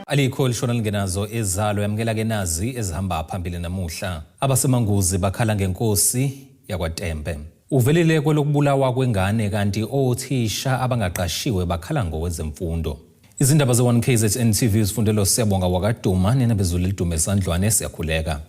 Alikho elishona lingenazo ezalo yamukela ke nazi ezihamba phambili namuhla. AbaseManguzi bakhala ngenkosi yakwaTembe. Uvelile kwelokubulawa kwengane kanti othisha abangaqashiwe bakhala ngowezemfundo. Izindaba ze-1 KZN TV zifundelo Siyabonga wakaduma nina bezulu lidume esandlwane siyakhuleka.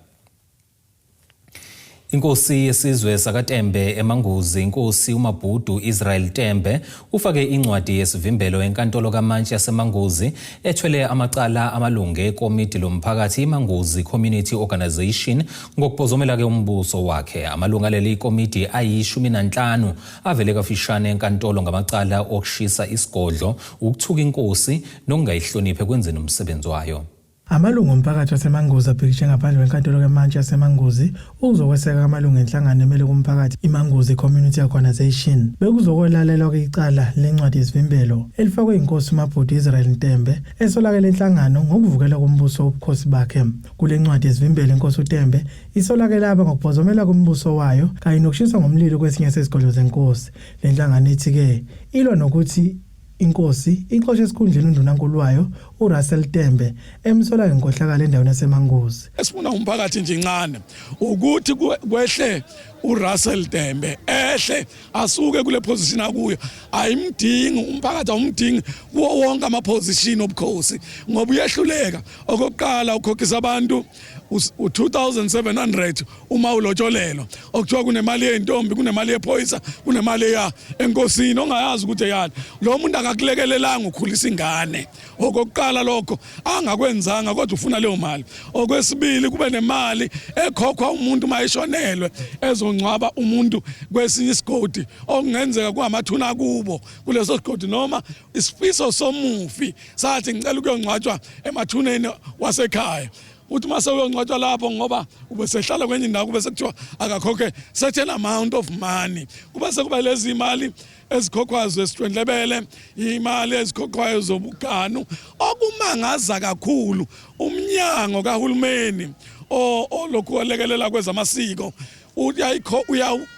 Inkosi yesizwe sakaTembe eManguzi, Inkosi uMabhudu Israel Tembe, ufake incwadi yesivimbelo enkantolo kamantshi yaseManguzi ethwele amacala amalungu ekomidi lomphakathi iManguzi Community Organisation ngokubhozomela-ke umbuso wakhe. Amalungu aleli komidi ayi-15 avele kafishane enkantolo ngamacala okushisa isigodlo, ukuthuka inkosi nokungayihloniphi ekwenzeni umsebenzi wayo. Amalungu omphakathi waseManguzi abhikishe ngaphandle kwenkantolo kaMantshi yaseManguzi ukuzokweseka amalungu enhlangano emele kumphakathi iManguzi Community Organisation. Bekuzokolalelwa icala lencwadi yesivimbelo elifakwe inkosi uMabhudu Israel Ntembe esolakele inhlangano ngokuvukela kombuso wobukhosi bakhe. Kule ncwadi yesivimbelo inkosi uTembe isolakele aba ngokubhozomela kombuso wayo kanye nokushiswa ngomlilo kwesinye sezigodlo zenkosi. Le nhlangano ithi-ke ilwa nokuthi Inkosi ixoshe esikhundleni undunankulu wayo uRussell Tembe emsola ngenkohlakalo endaweni yaseManguzi. Esifuna umphakathi nje incane ukuthi kwehle uRussell Tembe ehle asuke kule position akuyo ayimdingi umphakathi awumdingi kuwo wonke ama position obukhosi ngoba uyehluleka okokuqala ukhokhisa abantu u-2700 uma ulotsholelwa okuthiwa kunemali yey'ntombi kunemali yephoyisa kunemali eya enkosini ongayazi ukuthi eyani lo muntu akakulekelelanga ukhulisa ingane okokuqala lokho angakwenzanga kodwa ufuna leyo mali okwesibili kube nemali ekhokhwa umuntu uma eshonelwe ezongcwaba umuntu kwesinye isigodi okungenzeka kungamathuna kubo kuleso sigodi noma isifiso somufi sathi ngicela ukuyongcwatshwa emathuneni wasekhaya uthi uma sewuyongcwatshwa lapho ngoba ubesehlala kwenye indawo kube sekuthiwa akakhokhe certain amount of money kube sekuba lezi imali ezikhokhwayo zesitwendlebele imali ezikhokhwayo zobuganu okumangaza kakhulu umnyango kahulumeni olokhu olekelela kwezamasiko uyayikho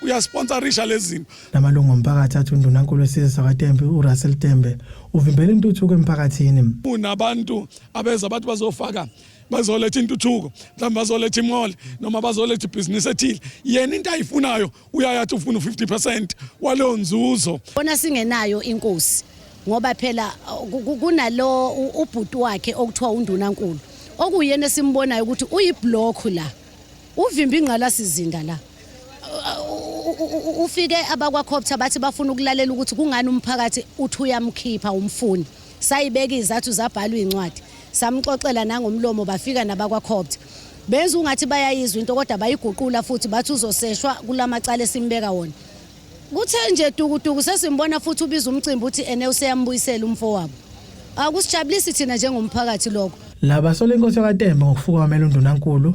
uyasponsorisha lezi zinto. Lamalungu omphakathi athi undunankulu wesizwe sakwaTembe uRussell Tembe uvimbela intuthuko emphakathini. Kunabantu abeza bathi bazofaka bazoletha intuthuko mhlawumbe bazoletha imall noma bazoletha ibhizinisi ethile yena into ayifunayo uyayathi ufuna u-50% waleyo nzuzo. Bona singenayo inkosi ngoba phela kunalo ubhuti wakhe okuthiwa undunankulu okuyena esimbonayo ukuthi uyiblock la uvimba ingqalasizinda la ufike abakwaCopter bathi bafuna ukulalela ukuthi kungani umphakathi uthi uyamkhipha umfuni sayibeka izathu zabhalwa incwadi samxoxela nangomlomo bafika nabakwaCopter benza ungathi bayayizwa into kodwa bayiguqula futhi bathi uzoseshwa kulamacala esimbeka wona Kuthe nje dukuduku sesimbona futhi ubiza umcimbi uthi ene useyambuyisela umfowabo. Akusijabulisi thina njengomphakathi lokho. Laba sola inkosi yakwaTembe ngokufukamela undunankulu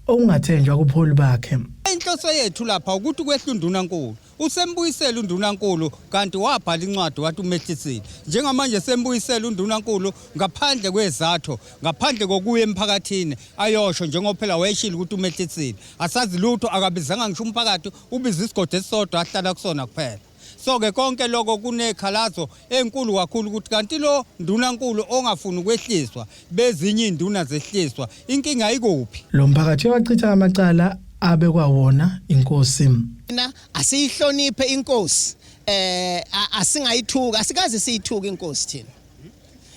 okungathenjwa kubuholi bakhe. Inhloso yethu lapha ukuthi kwehle undunankulu. Usembuyisele undunankulu kanti wabhala incwadi wathi umehlisile. Njengamanje sembuyisele undunankulu ngaphandle kwezatho, ngaphandle kokuya emphakathini ayosho njengoba phela wayeshilo ukuthi umehlisile. Asazi lutho akabizanga ngisho umphakathi ubiza isigodi esisodwa ahlala kusona kuphela so-ke konke lokho kunekhalazo enkulu kakhulu ukuthi kanti lo ndunankulu ongafuni ukwehliswa bezinye iy'nduna zehliswa inkinga ikuphi. Lo mphakathi uyawachitha amacala abekwa wona inkosi. Thina asiyihloniphe inkosi eh asingayithuki asikaze siyithuke inkosi thina.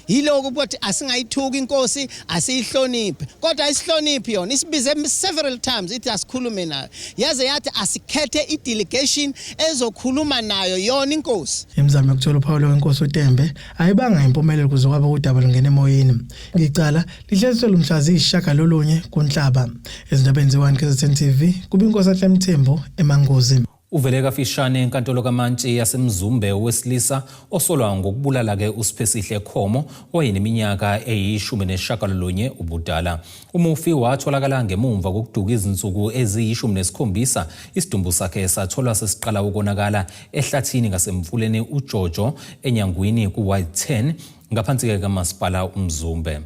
Yilokhu ukuthi asingayithuki inkosi asiyihloniphe kodwa ayisihloniphi yona isibize several times ithi asikhulume nayo yaze yathi asikhethe i-delegation ezokhuluma nayo yona inkosi. Imizamo yokuthola uphawulo wenkosi uTembe ayibanga impumelelo kuze kwabe udaba lungena emoyeni. Icala lihlehliselwe mhla ziyisishagalolunye kuNhlaba. Ezindabeni ze-1 KZN TV kuBinkosi Ahle Mthembu eManguzi. Uvele kafishane enkantolo kamantshi yaseMzumbe owesilisa osolwa ngokubulala-ke uSiphesihle Khomo owayeneminyaka eyi-19 ubudala. Umufi watholakala ngemumva kokuduka izinsuku eziyi-17 isidumbu sakhe satholwa sesiqala ukonakala ehlathini ngasemfuleni uJojo eNyangwini ku-Ward 10 ngaphansi-ke kaMasipala uMzumbe.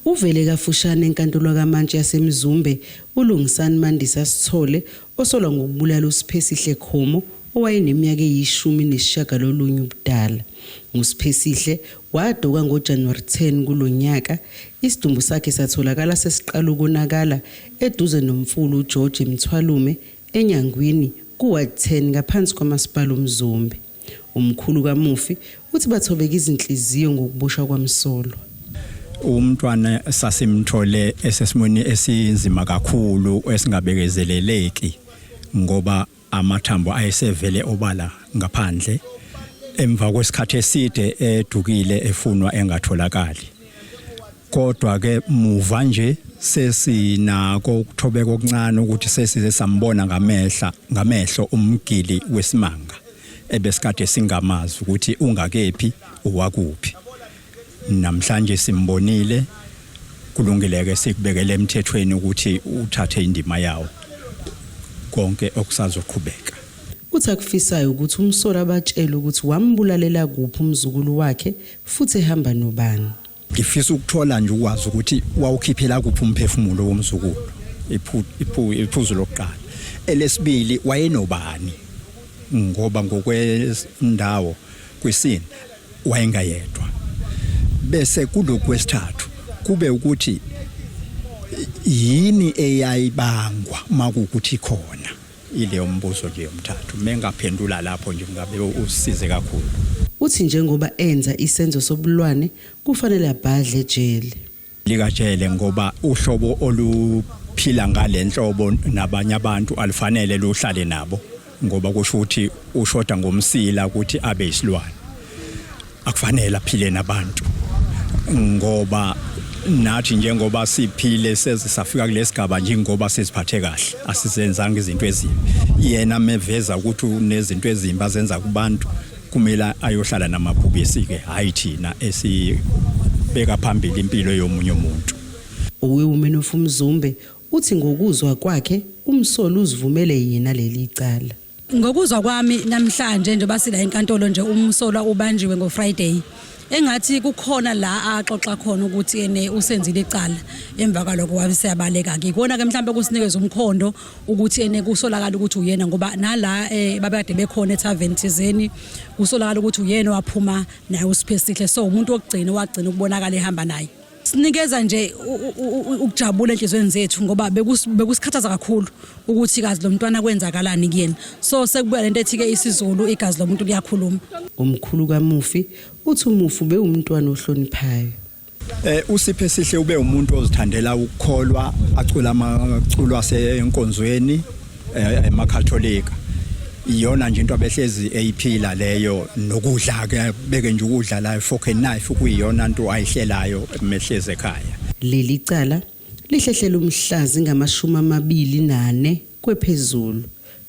Uvele kafushane enkantolo kamantshi yaseMzumbe uLungisani Mandisa Sithole osolwa ngokubulala uSiphesihle Khomo owayeneminyaka eyishumi nesishagalolunye ubudala. USiphesihle waduka ngoJanuwari 10 kulo nyaka, isidumbu sakhe satholakala sesiqala ukonakala eduze nomfula uGeorge Mthwalume eNyangwini ku-Ward 10 ngaphansi kwaMasipala uMzumbe. Umkhulu kamufi uthi bathobeka izinhliziyo ngokuboshwa kwamsolwa. Umntwana sasimthole esesimweni esinzima kakhulu esingabekezeleleki ngoba amathambo ayesevele obala ngaphandle emva kwesikhathi eside edukile efunwa engatholakali. Kodwa ke muva nje sesinako ukuthobeka okuncane ukuthi sesize sambona ngamehla ngamehlo umgili wesimanga ebesikade singamazi ukuthi ungakephi uwakuphi. Namhlanje simbonile kulungile ke sikubekele emthethweni ukuthi uthathe indima yawo konke okusazoqhubeka. Uthi akufisayo ukuthi umsolwa abatshele ukuthi wambulalela kuphi umzukulu wakhe futhi ehamba nobani. Ngifisa ukuthola nje ukwazi ukuthi wawukhiphela kuphi umphefumulo womzukulu, iphuzu lokuqala. Elesibili wayenobani ngoba ngokwendawo kwisini wayengayedwa. Bese kulokhu kwesithathu kube ukuthi yini eyayibangwa makuwukuthi ikhona. Ileyo mbuzo nje yomthathu. Mengaphendula lapho nje ngabe usize kakhulu. Uthi njengoba enza isenzo sobulwane kufanele abhadle ejele. Likajele ngoba uhlobo oluphila ngalenhlobo nabanye abantu alufanele luhlale nabo ngoba kusho ukuthi ushoda ngomsila ukuthi abe isilwane. Akufanele aphile nabantu ngoba nathi njengoba siphile seze safika kulesigaba njengoba siziphathe kahle asizenzanga izinto ezimbi. Yena meveza ukuthi unezinto ezimbi azenza kubantu kumele ayohlala namabhubesi ke, hayi thina esibeka phambili impilo yomunye umuntu. OweWomen of Umzumbe uthi ngokuzwa kwakhe umsolwa uzivumele yena leli cala. Ngokuzwa kwami namhlanje njengoba sila enkantolo nje umsolwa ubanjiwe ngoFriday. Engathi kukhona la axoxa khona ukuthi ene usenzile icala emva kwalokho wabe seyabaleka ke. Ikona ke mhlawumbe kusinikeza umkhondo ukuthi ene kusolakala ukuthi uyena ngoba nala eh, babekade bekhona ethaveni thizeni kusolakala ukuthi uyena waphuma naye uSiphesihle so umuntu wokugcina wagcina ukubonakala ehamba naye. Sinikeza nje ukujabula enhliziyweni zethu ngoba bekusikhathaza kakhulu ukuthi kazi lo mntwana kwenzakalani kuyena. So sekubuya lento ethi ke isiZulu igazi lomuntu liyakhuluma. Umkhulu kamufi uthi umufi ubewumntwana ohloniphayo. Eh uSiphesihle ube umuntu ozithandela ukukholwa acula amaculo asenkonzweni emaKatholika. Iyona nje into abehlezi eyiphila leyo nokudla ke beke nje ukudla la fork and knife kuyiyona nto ayihlelayo mehlezi ekhaya. Leli cala lihlehlela umhla zingama-24 kwephezulu.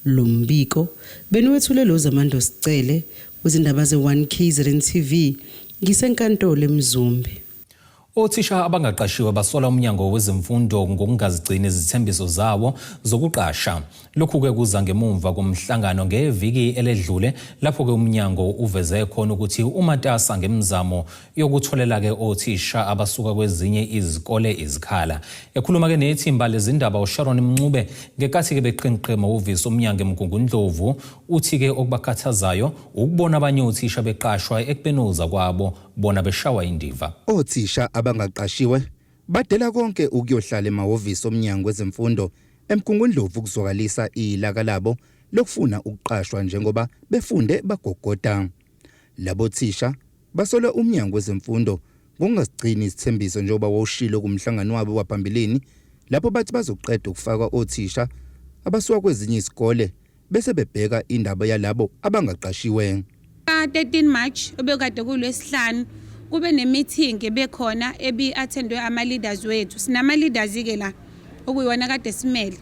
Lo mbiko beniwethule loZamando Sicele wezindaba ze-1 KZN TV ngisenkantolo eMzumbe. Othisha abangaqashiwe basola umnyango wezemfundo ngokungazigcini izithembiso zawo zokuqasha. Lokhu-ke kuza ngemumva komhlangano ngeviki eledlule lapho-ke umnyango uveze khona ukuthi umatasa ngemizamo yokutholela-ke othisha abasuka kwezinye izikole izikhala. Ekhuluma-ke nethimba lezindaba uSharon Mncube ngenkathi-ke beqhinqe emahhovisi omnyango eMgungundlovu uthi-ke okubakhathazayo ukubona abanye othisha beqashwa ekubeni ozakwabo bona beshawa indiva. Othisha abangaqashiwe badela konke ukuyohlala emahhovisi oMnyango wezeMfundo eMgungundlovu ukuzwakalisa ilaka labo lokufuna ukuqashwa njengoba befunde bagogoda. Labo thisha basola uMnyango wezeMfundo ngokungasigcini isithembiso njengoba wawushilo kumhlangano wabo waphambilini lapho bathi bazoqeda ukufaka othisha abasuka kwezinye izikole bese bebheka indaba yalabo abangaqashiwe. Ka-13 March obekade kuLwesihlanu kube ne-meeting ebekhona ebi-attendwe ama-leaders wethu. Sinama-leaders-ke la okuyiwona kade simele.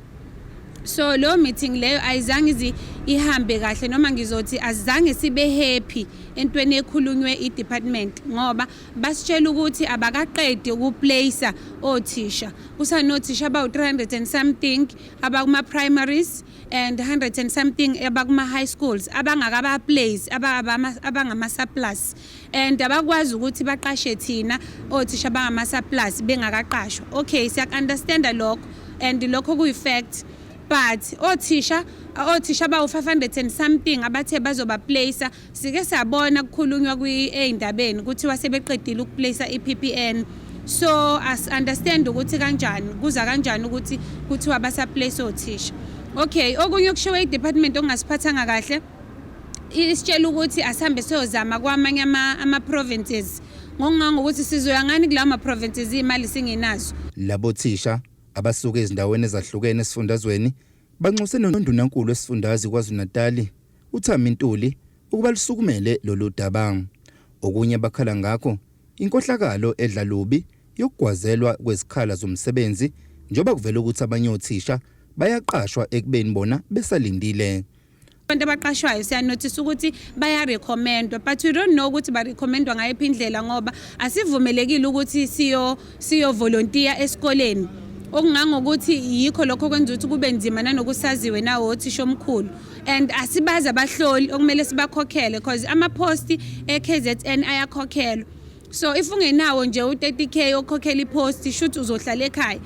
So leyo meeting leyo ayizange izi ihambe kahle noma ngizothi azange sibe happy entweni ekhulunywe i-department ngoba basitshela ukuthi abakaqedi ukuplacer othisha. Kusanothisha abawu-300 and something abakuma-primaries and 100 and something abakuma-high schools abangakaba-place abangama-surplus and abakwazi ukuthi baqashe thina othisha abangama-surplus bengakaqashwa. Okay, siyaku-understanda lokho and lokho kuyi-fact. But othisha bawu-500 and something abathe bazoba-place, sike sabona kukhulunywa ey'ndabeni kuthiwa sebeqedile uku-place i-PPN. So asi-understand ukuthi kanjani, kuza kanjani ukuthi kuthiwa basa-place othisha. Okay, okunye okushiwo i-department okungasiphathanga kahle, isitshela ukuthi asihambe siyozama kwamanye ama-provinces, ngokungangokuthi sizoya ngani kulawo ma-provinces iy'mali singenazo? Labo thisha abasuka ezindaweni ezahlukene esifundazweni banxuse nondunankulu wesifundazwe KwaZulu-Natal uThami Ntuli ukuba lisukumele lolu daba. Okunye bakhala ngakho inkohlakalo edla lubi yokugwazelwa kwezikhala zomsebenzi, njengoba kuvela ukuthi abanye othisha bayaqashwa ekubeni bona besalindile. Abantu abaqashwayo siya-notice ukuthi baya-recommendwa, but we don't know ukuthi ba-recommendwa ngayiphi indlela, ngoba asivumelekile ukuthi siyo volunteer esikoleni, okungangokuthi yikho lokho kwenza ukuthi kube nzima nanokusaziwe nawo othisha omkhulu. And asibazi abahloli okumele sibakhokhele, because ama-post e-KZN ayakhokhelwa. So if ungenawo nje u-30K okhokhela i-post, shuthi uzohlala ekhaya,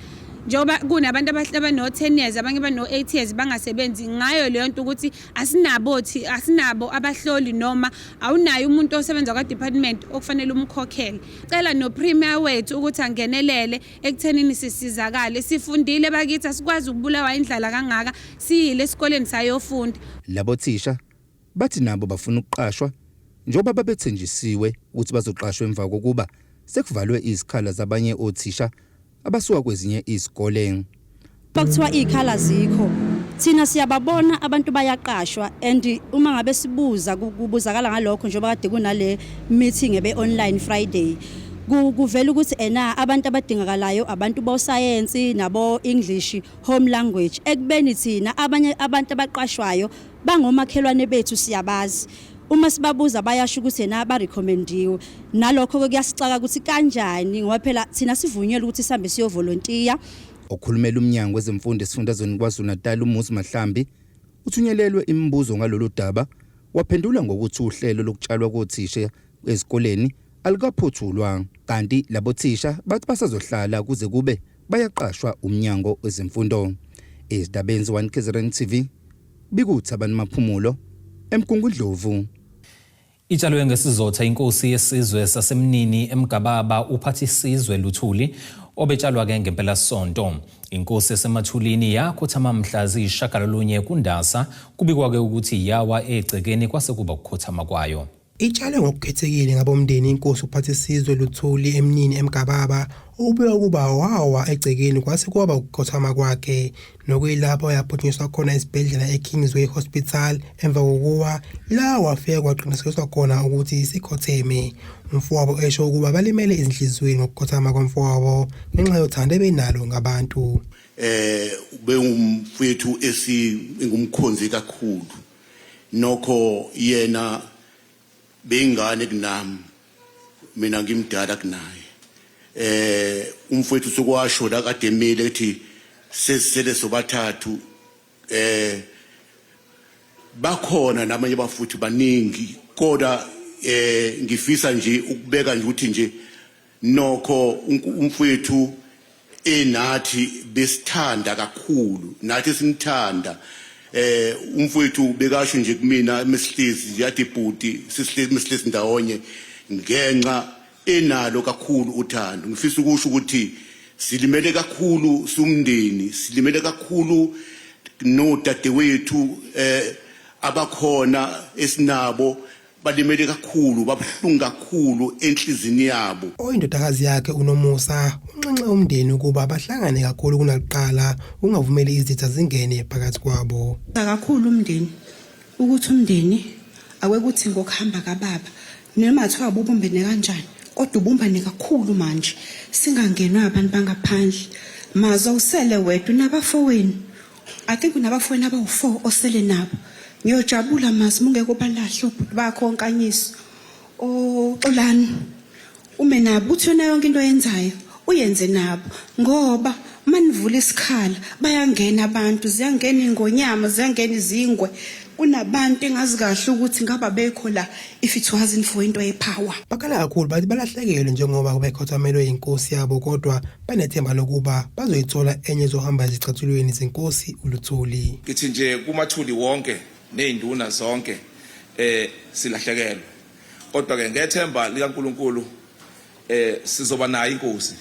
njengoba kunabantu abano-10 years, abanye bano-8 years bangasebenzi, ngayo leyo nto ukuthi asinabo abahloli, noma awunayo umuntu osebenza kwa-department okufanele umkhokhele. Cela no-premier wethu ukuthi angenelele ekuthenini sisizakale. Sifundile bakithi, asikwazi ukubulawa indlala kangaka. Siyile esikoleni sayofunda. Labo thisha bathi nabo bafuna ukuqashwa, njengoba babethenjisiwe ukuthi bazoqashwa emva kokuba sekuvalwe izikhala zabanye othisha abasuka kwezinye izikole. Bakuthiwa iy'khala zikho, thina siyababona abantu bayaqashwa, and uma ngabe sibuza kubuzakala ngalokho, njengoba kade kunale meeting ebe-online Friday, kuvela ukuthi ena abantu abadingakalayo abantu bosayensi nabo-English home language, ekubeni thina abanye abantu abaqashwayo bangomakhelwane bethu, siyabazi. Uma sibabuza bayasho ukuthi yena ba-recommendiwe. Nalokho-ke kuyasixaka ukuthi kanjani, ngoba phela thina sivunyelwe ukuthi sihambe siyovolontiya. Okhulumela umnyango wezemfundo esifundazweni KwaZulu-Natal uMuzi Mahlambi uthunyelelwe imibuzo ngalolu daba, waphendula ngokuthi uhlelo lokutshalwa kothisha ezikoleni alukaphothulwa, kanti labo thisha bathi basazohlala kuze kube bayaqashwa umnyango wezemfundo. Ezindabeni ze-1 KZN TV, bikuthabani Maphumulo eMgungundlovu. Itshalwe ngesizotha inkosi yesizwe saseMnini eMgababa uPhathisizwe Luthuli, obetshalwa-ke ngempelasonto. Inkosi yaseMathulini yakhothama mhla ziyishagalolunye kuNdasa. Kubikwa-ke ukuthi yawa egcekeni kwase kuba ukukhothama kwayo. Itshalwe ngokukhethekile ngabomndeni inkosi uPhathisizwe Luthuli eMnini eMgababa, okubikwa ukuba wawa egcekeni kwase kwaba ukukhothama kwakhe, nokuyilapho yaphuthunyiswa khona esibhedlela eKingsway Hospital emva kokuwa, la wafika kwaqinisekiswa khona ukuthi isikhotheme. Umfowabo esho ukuba balimele ezinhliziyweni ngokukhothama komfowabo ngenxa yothando ebenalo ngabantu. Bengumfethu esingumkhonzi kakhulu, nokho yena beyingane kunami, mina ngimdala kunaye. Umfowethu sokwasho la kade emile ethi sesisele sobathathu. Bakhona namanye bafuthi baningi, kodwa ngifisa nje ukubeka nje ukuthi nje nokho umfowethu enathi besithanda kakhulu, nathi simthanda. Umfowethu bekasho nje kumina mesihlezi nje, yathi bhuti, sisihlezi mesihlezi ndawonye, ngenxa enalo kakhulu uthando. Ngifisa ukusho ukuthi silimele kakhulu sumndeni, silimele kakhulu nodadewethu abakhona esinabo, balimele kakhulu, babuhlungu kakhulu enhlizini yabo. Oyindodakazi yakhe uNomusa unxenxe umndeni ukuba bahlangane kakhulu kunakuqala, ungavumeli izitha zingene phakathi kwabo. Kakhulu umndeni ukuthi umndeni akwekuthi ngokuhamba kababa, noma kuthiwa bubumbene kanjani, kodwa ubumbane kakhulu manje, singangenwa abantu bangaphandle. Mazo usele wedwa unabafowenu, I think unabafowenu abawu-4 osele nabo. Ngiyojabula mazi mungeke ubalahle ubhuti bakho onkanyiso oxolani, ume nabo uthi yona yonke into oyenzayo uyenze nabo, ngoba manivula isikhala bayangena abantu, ziyangena ingonyama, ziyangena izingwe. Kunabantu engazi kahle ukuthi ngaba bekho la if it wasn't for into yepower. Bakhala kakhulu bathi balahlekelwe njengoba bekhothamelwe inkosi yabo kodwa banethemba lokuba bazoyithola enye ezohamba ezicathulweni zenkosi uLuthuli. Ngithi nje kumathuli wonke nezinduna zonke silahlekelwe. Kodwa ke ngethemba likaNkuluNkulu sizoba nayo inkosi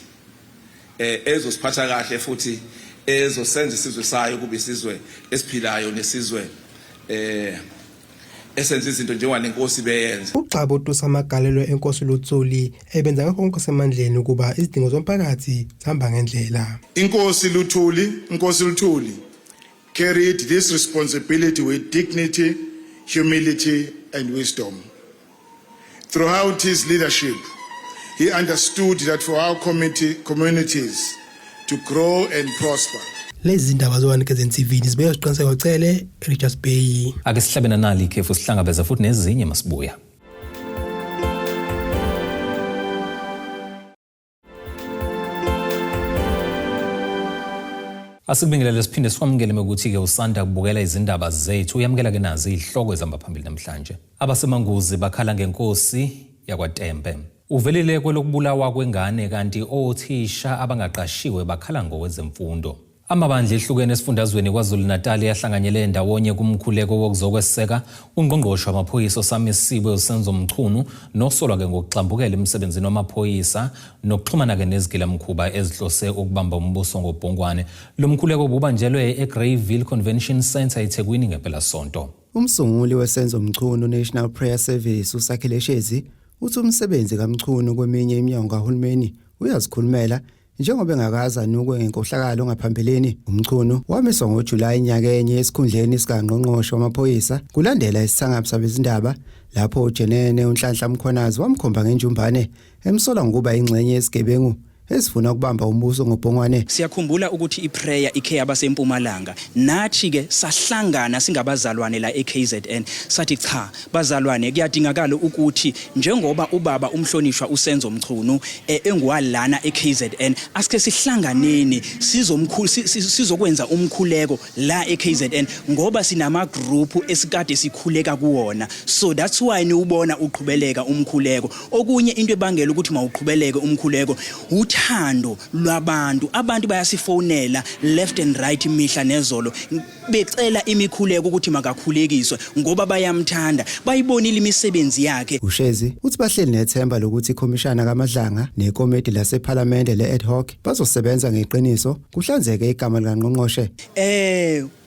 ezosiphatha kahle futhi ezosenza isizwe sayo kube isizwe esiphilayo nesizwe esenza izinto njengoba nenkosi beyenza. UXaba utusa amagalelo enkosi Luthuli ebenza ngakho konke osemandleni ukuba izidingo zomphakathi zihamba ngendlela. Inkosi Luthuli, Inkosi Luthuli carried this responsibility with dignity, humility and wisdom. Throughout his leadership, he understood that for our communities to grow and prosper. Lezi zindaba zo-1 KZN TV nizibeka ziqiniseko cele Richards Bay. Ake sihlabe nanali ikhefu sihlangabeza futhi nezinye masibuya. Asikubingelele siphinde sikwamukele ukuthi-ke usanda kubukela izindaba zethu uyamukela ke nazi izihloko ezihamba phambili namhlanje. AbaseManguzi bakhala ngenkosi yakwaTembe. Uvelile kwelokubulawa kwengane kanti othisha abangaqashiwe bakhala ngowezemfundo. Amabandla ehlukene esifundazweni KwaZulu-Natal ahlanganyele ndawonye kumkhuleko wokuzokweseka ungqongqoshe wamaphoyisa osamisiwe uSenzo Mchunu nosolwa-ke ngokugxambukela emsebenzini wamaphoyisa nokuxhumana-ke nezigilamkhuba ezihlose ukubamba umbuso ngobhongwane. Lo mkhuleko ububanjelwe eGreyville Convention Centre eThekwini ngempelasonto. Umsunguli weSenzo Mchunu National Prayer Service uSakhile Shezi uthi umsebenzi kaMchunu kweminye iminyango kahulumeni uyazikhulumela njengoba engakaze anukwe ngenkohlakalo ngaphambilini. UMchunu wamiswa ngoJulayi nyakenye esikhundleni sikangqongqoshe wamaphoyisa kulandela isithangami sabezindaba lapho uJenene uNhlanhla Mkhwanazi wamkhomba ngenjumbane emsola ngokuba ingxenye yesigebengu esifuna ukubamba umbuso ngobhongwane. Siyakhumbula ukuthi iprayer ikhe yabasempumalanga, nathi ke sahlangana singabazalwane la eKZN sathi cha bazalwane kuyadingakala ukuthi njengoba ubaba umhlonishwa uSenzo Mchunu enguwalana eKZN asike sihlanganeni sizokwenza umkhuleko la eKZN ngoba sinama group esikade sikhuleka kuwona, so that's why niwubona uqhubeleka umkhuleko. Okunye into ebangela ukuthi mawuqhubeleke umkhuleko uthando lwabantu, abantu bayasifonela left and right imihla nezolo becela imikhuleko ukuthi makakhulekiswe ngoba bayamthanda, bayibonile imisebenzi yakhe. UShezi uthi bahleli nethemba lokuthi ikhomishana kaMadlanga nekomiti lasephalamende le-ad hoc bazosebenza ngeqiniso kuhlanzeke igama likangqongqoshe.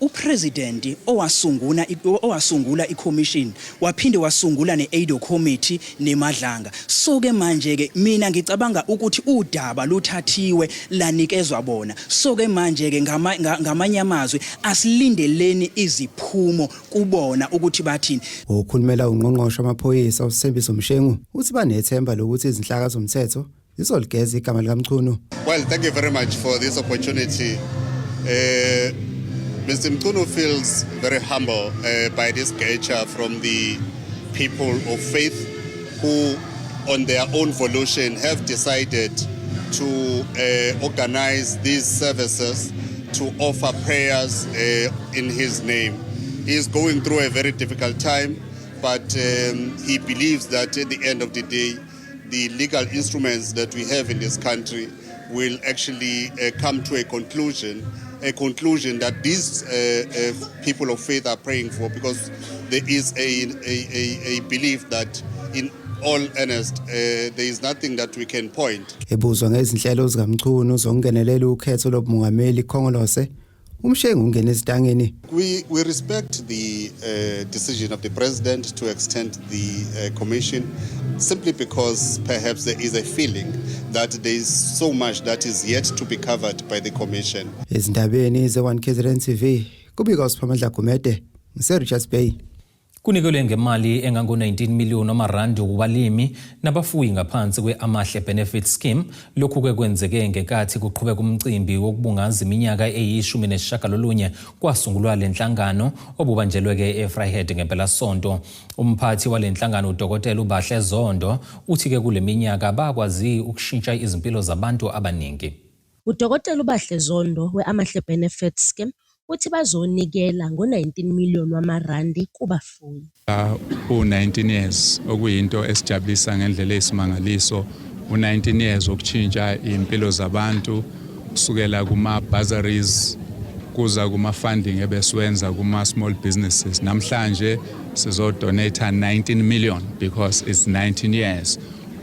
Upresident owasungula icommission waphinde wasungula ne-ad hoc committee neMadlanga. So ke manje ke mina ngicabanga ukuthi udaba luthathiwe lanikezwa bona. So ke manje ke ngamanye amazwi asilindeleni iziphumo kubona ukuthi bathini. Okhulumela ungqongqoshe wamaphoyisa uSithembiso Mshengu uthi banethemba lokuthi izinhlaka zomthetho zizoligeza igama likaMchunu. Well, thank you very much for this opportunity. Mr. Mchunu feels very humble by this gesture from the people of faith who, on their own volition, have decided to organize these services to offer prayers in his name. He is going through a very difficult time, but he believes that at the end of the day, the legal instruments that we have in this country will actually come to a conclusion that these people of faith are praying for, because there is a belief that in all earnest, there is nothing that we can point. Ebuzwa ngezinhlelo zikaMchunu zokungenelela ukhetho lobungameli Khongolose, uMshengu ungena ezitangeni. We respect the decision of the president to extend the commission simply because perhaps there is a feeling that there is so much that is yet to be covered by the commission. Ezindabeni ze-1 KZN TV kubika uSiphamandla Gumede ngise Richards Bay. Kunikelwe ngemali engango-19 million amarandi kubalimi nabafuyi ngaphansi kwe-Amahle Benefit Scheme. Lokhu-ke kwenzeke ngenkathi kuqhubeka umcimbi wokubungaza iminyaka eyi-19 kwasungulwa le nhlangano obubanjelwe-ke eVryheid ngempelasonto. Umphathi wale nhlangano uDokotela uBahle Zondo uthi-ke kule minyaka bakwazi ukushintsha izimpilo zabantu abaningi. UDokotela uBahle Zondo we-Amahle Benefit Scheme Uthi bazonikela ngo-19 million wamarandi kubafuyi. U-19 years okuyinto esijabulisa ngendlela eyisimangaliso, u-19 years wokutshintsha iy'mpilo zabantu kusukela kuma-bursaries kuza kuma-funding ebesiwenza kuma-small businesses. Namhlanje sizodonate 19 million because it's 19 years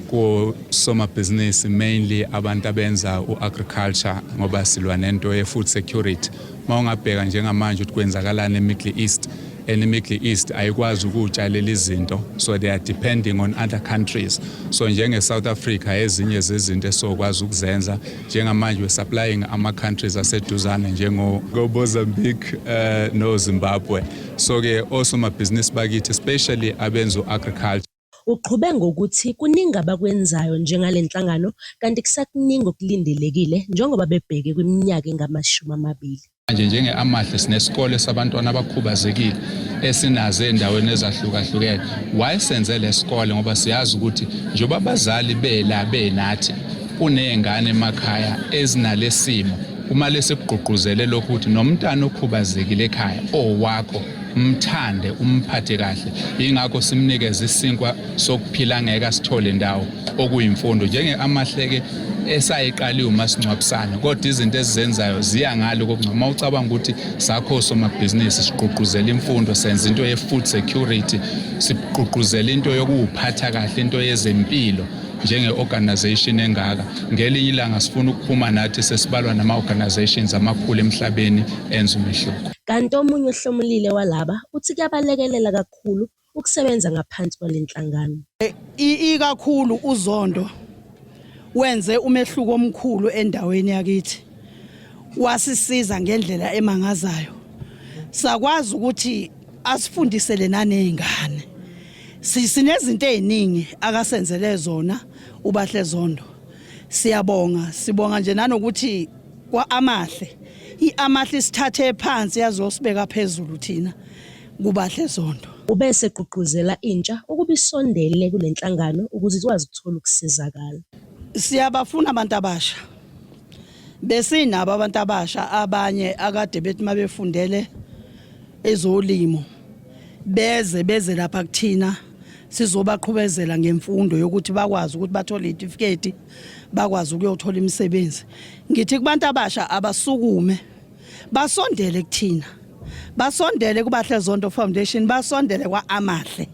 kusomabhizinisi, mainly abantu abenza u-agriculture, ngoba silwa nento ye-food security. Uma ungabheka njengamanje ukuthi kwenzakalani e-Middle East, and i-Middle East ayikwazi ukutshalela izinto, so they are depending on other countries. So njenge-South Africa, ezinye zezinto esokwazi ukuzenza njengamanje, we're supplying ama-countries aseduzane njengo-Mozambique no-Zimbabwe. So-ke osomabhizinisi bakithi, especially abenza u-agriculture. Uqhube ngokuthi kuningi abakwenzayo njengale nhlangano kanti kusakuningi okulindelekile njengoba bebheke kwiminyaka engama-20. Manje njenge-Amahle sinesikole sabantwana abakhubazekile esinazo ey'ndaweni ezahlukahlukene. Why senze le sikole? Ngoba siyazi ukuthi njengoba abazali bela benathi, kuney'ngane emakhaya ezinalesimo, kumele sikugqugquzele lokhu ukuthi nomntana okhubazekile ekhaya owakho umthande, umphathe kahle. Yingakho simnikeze isinkwa sokuphila ngeke asithole ndawo, okuyimfundo. Njenge-Amahle-ke esayiqaliwe umasingcwabisane, kodwa izinto esizenzayo ziya ngale kokungcwaba. Uma ucabanga ukuthi sakho somabhizinisi, sigqugquzela imfundo, senza into ye-food security, sigqugquzela into yokuwuphatha kahle, into yezempilo, njenge-organization engaka, ngelinye ilanga sifuna ukuphuma nathi sesibalwa nama-organizations amakhulu emhlabeni enza umehluko. Kanti omunye ohlomulile walaba uthi kuyabalekelela kakhulu ukusebenza ngaphansi kwale nhlangano. Ikakhulu uZondo wenze umehluko omkhulu endaweni yakithi, wasisiza ngendlela emangazayo, sakwazi ukuthi asifundisele nanezingane. Sinezinto eziningi akasenzele zona uBahle Zondo, siyabonga. Sibonga nje nanokuthi kwa-Amahle, i-Amahle sithathe phansi yazosibeka phezulu thina kuBahle Zondo. Ubese egqugquzela intsha ukuba isondele kule nhlangano ukuze ikwazi ukuthola ukusizakala. Siyabafuna abantu abasha. Besinabo abantu abasha abanye akade bethi mabefundele ezolimo beze lapha kuthina, sizobaqhubezela ngemfundo yokuthi bakwazi ukuthi bathole isitifiketi, bakwazi ukuyothola imisebenzi. Ngithi kubantu abasha abasukume basondele kuthina, basondele kuBahle Zondo Foundation, basondele kwa-Amahle,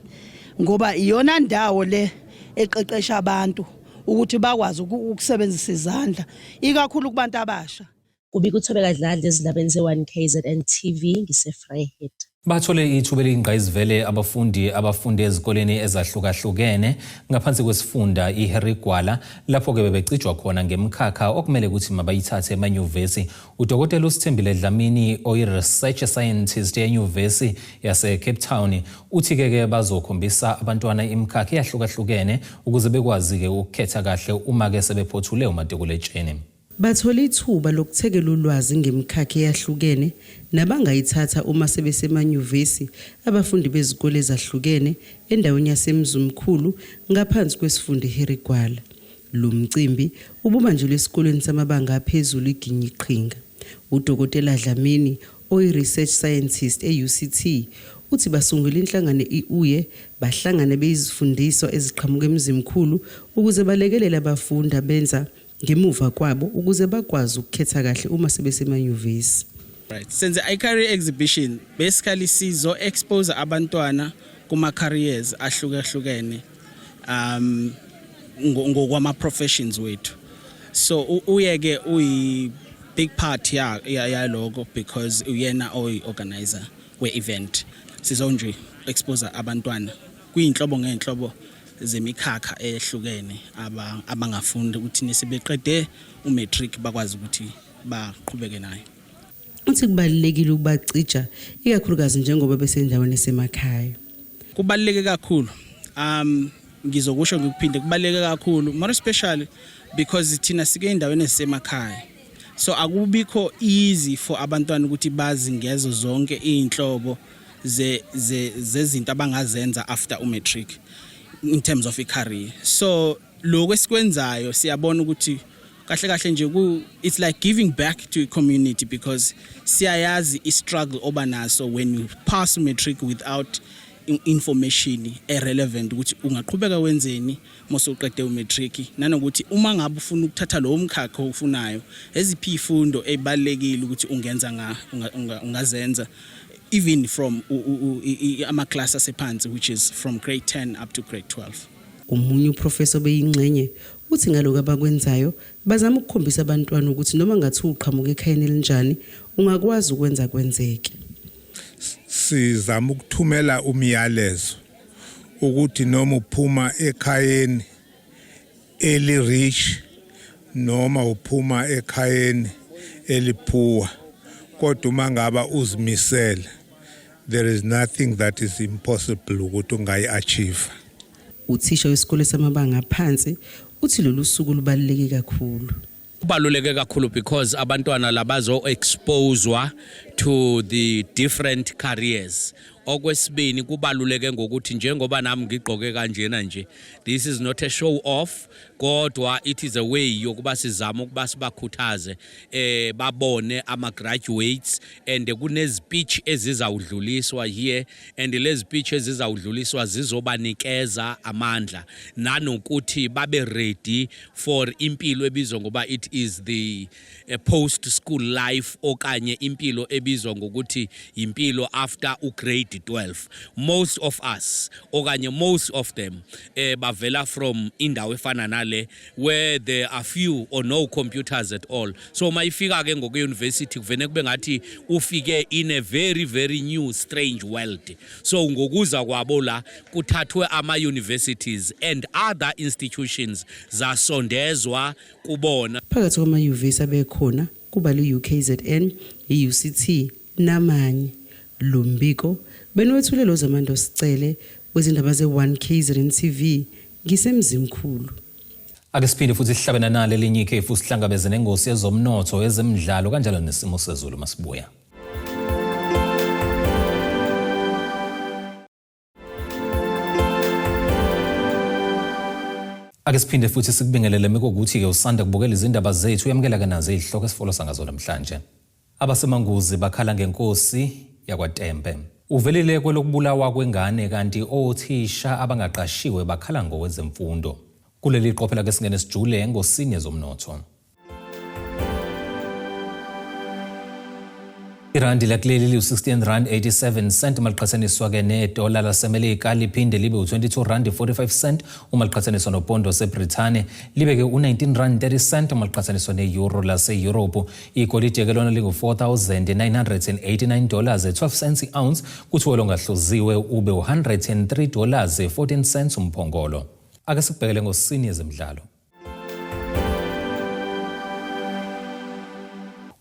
ngoba iyona ndawo le eqeqesha abantu ukuthi bakwazi ukusebenzisa izandla, ikakhulu kubantu abasha. Kubika uThobeka Dladla ezindabeni ze-1 KZN TV ngise-Vryheid. Bathole ithuba eliyingqayizivele abafundi abafunde ezikoleni ezahlukahlukene ngaphansi kwesifunda iHarry Gwala, lapho-ke bebecijwa khona ngemkhakha okumele ukuthi mabayithathe emanyuvesi. Udokotela uSithembile Dlamini, oyi-research scientist yenyuvesi yase-Cape Town, uthi-ke ke bazokhombisa abantwana imikhakha eyahlukahlukene ukuze bekwazi-ke ukukhetha kahle uma-ke sebephothule umatikuletsheni. Bathola ithuba lokuthekela ulwazi ngemikhakha eyahlukene nabangayithatha uma sebesemanyuvesi abafundi bezikole ezahlukene endaweni yaseMzumkhulu ngaphansi kwesifunda iHarry Gwala. Lo mcimbi ububanjelwe esikoleni samabanga aphezulu iGinyiqhinga. UDokotela Dlamini, oyi-research scientist e-UCT, uthi basungula inhlangano i-UYE bahlangane beyizifundiswa eziqhamuka eMzimkhulu ukuze balekelele abafundi abenza ngemuva kwabo ukuze bakwazi ukukhetha kahle uma sebesemanyuvesi. Right. Senze i-career exhibition. Basically sizo expose abantwana kuma careers ahlukahlukene ngokwama professions wethu. So uye ke uyi big part ya yaloko because uyena oyi organizer we event. Sizo nje expose abantwana kuyinhlobo ngeenhlobo zemikhakha ehlukene abangafunda ukuthi nesebeqede umatric bakwazi ukuthi baqhubeke nayo. Uthi kubalulekile ukubacija ikakhulukazi njengoba besendaweni esemakhaya. Kubaluleke kakhulu. Ngizokusho ngikuphinde, kubaluleke kakhulu, more especially because thina sike endaweni ezisemakhaya. So akubikho easy for abantwana ukuthi bazi ngezo zonke izinhlobo ze zezinto abangazenza after umatric in terms of i-career. So lokho esikwenzayo siyabona ukuthi Kahle kahle nje ku it's like giving back to community because siyayazi i-struggle oba naso when you pass matric without information erelevant ukuthi ungaqhubeka wenzeni mose uqede umatric, nanokuthi uma ngabe ufuna ukuthatha lowo mkhakha ofunayo, eziphi ifundo ezibalekile ukuthi ungenza nga ungazenza even from ama-class asephansi, which is from grade 10 up to grade 12. Omunye uprofessor beyingxenye uthi ngalokho abakwenzayo bazama ukukhombisa abantwana ukuthi noma ngathi uqhamuka ekhayeni elinjani, ungakwazi ukwenza kwenzeke. Sizama ukuthumela umyalezo ukuthi noma uphuma ekhayeni eli-rich noma uphuma ekhayeni eli-poor, kodwa uma ngaba uzimisele, there is nothing that is impossible ukuthi ungayi-achieve. Uthisha wesikole samabanga aphansi uthi lolu suku lubaluleke kakhulu. Kubaluleke kakhulu because abantwana labazo exposewa to the different careers. Okwesibini, kubaluleke ngokuthi njengoba nami ngigqoke kanjena nje, this is not a show off, kodwa it is a way yokuba sizame ukuba sibakhuthaze, babone ama graduates, and kunezpeech ezizawudluliswa here, and lezi speech ezizawudluliswa zizobanikeza amandla nanokuthi babe ready for impilo ebizwa ngoba it is the post school life, okanye impilo ebizwa ngokuthi impilo after ugrade 12. Most of us, okanye most of them, bavela from indawo efana nale where there are few or no computers at all. So mayifika ke ngoku university, kuvene kube ngathi ufike in a very very new strange world. So ngokuza kwabo la, kuthathwe ama universities and other institutions zasondezwa kubona. Phakathi kwama-UVs abekhona kuba le-UKZN, i-UCT namanye. Lo mbiko beniwethule lo Zamando Sicele wezindaba ze-1 KZN TV ngisemzimkhulu. Ake siphinde futhi sihlabene nale linye ikhefu, sihlangabeze nengosi yezomnotho, ezemidlalo kanjalo nesimo sezulu masibuya. Ake siphinde futhi sikubingelele mekuwukuthi-ke usanda kubukela izindaba zethu, uyamukela-ke nazo izihloko esifolosa ngazo namhlanje. Abasemanguzi bakhala ngenkosi yakwaTembe. Uvelile kwelokubulawa kwengane, kanti othisha abangaqashiwe bakhala ngowezemfundo. Kuleli qophela ke singene sijule engosini yezomnotho. Irandi lakuleli liwu-16 rand 87 cent uma liqhathaniswa-ke nedola laseMelika, liphinde libe u-22 rand 45 cent uma liqhathaniswa nopondo waseBrithani, libe-ke u-19 rand 30 cent uma liqhathaniswa ne-euro lase-Europe. Igolide-ke lona lingu-4,989 dollars 12 cents i-ounce, kuthiwe longahluziwe ube u-103 dollars 14 cents umphongolo. Ake sikubhekele ngosini yezemidlalo.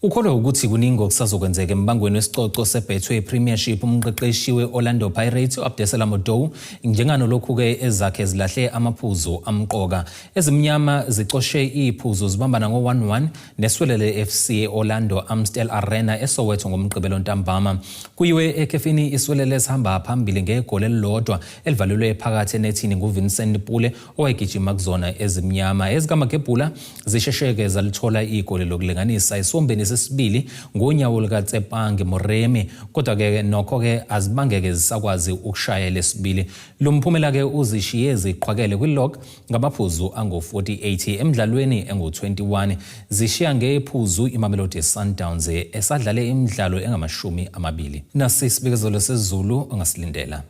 Ukholwa ukuthi kuningi okusazokwenzeka embangweni wesicoco seBetway Premiership umqeqeshi we-Orlando Pirates u-Abdeslam Ouaddou, njenganolokhu-ke ezakhe zilahle amaphuzu amqoka. Ezimnyama zicoshe iphuzu zibambana ngo-1-1 neSiwelele FC e-Orlando Amstel Arena eSoweto ngoMgqibelo ntambama. Kuyiwe ekhefini iSiwelele sihamba phambili ngegoli elilodwa elivalelwe phakathi enethini nguVincent Pule owayegijima kuzona ezimnyama. Ezikamagebhula zishesheke zalithola igoli lokulinganisa esiwombeni sesibili ngonyawo lukaTsepange Moremi, kodwa-ke nokho-ke azibangeke zisakwazi ukushaya lesibili. Lo mphumela-ke uzishiye ziqhwakele kwi-log ngamaphuzu angu-48 emidlalweni engu-21, zishiya ngephuzu iMamelodi Sundowns esadlale imidlalo engamashumi amabili. Nasi isibikezelo sezulu ongasilindela.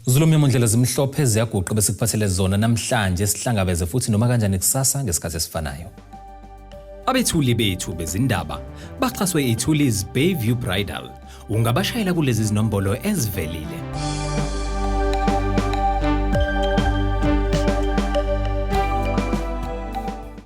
Zulumnyama ndlela zimhlophe ziyaguqa besikuphathele zona namhlanje. Sihlangabeze futhi noma kanjani kusasa ngesikhathi esifanayo. Abethuli bethu bezindaba baxhaswe iThuli's Bayview Bridal. Ungabashayela kulezi zinombolo ezivelile.